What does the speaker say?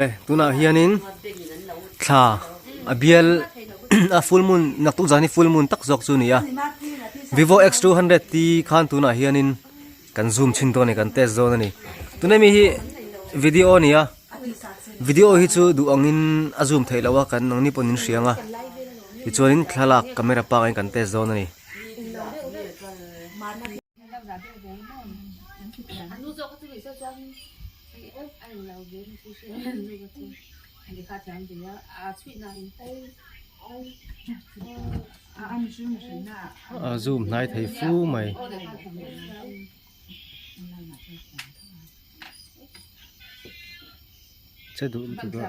Tunah hianin thla a bial a full moon naktuk zan hi full moon tak zawk chu a ni a vivo x 200 t khan tunah hianin kan zoom chhin dawn a ni kan test dawn a ni tuna mi hi video a ni a video hi chu duh angin a zoom theih loh a kan nangni pawhin in hria ang a tichuanin thlalak camera pangaiin kan test dawn a ni. A zoom hnai thei fu mai. Che duh lutuk a.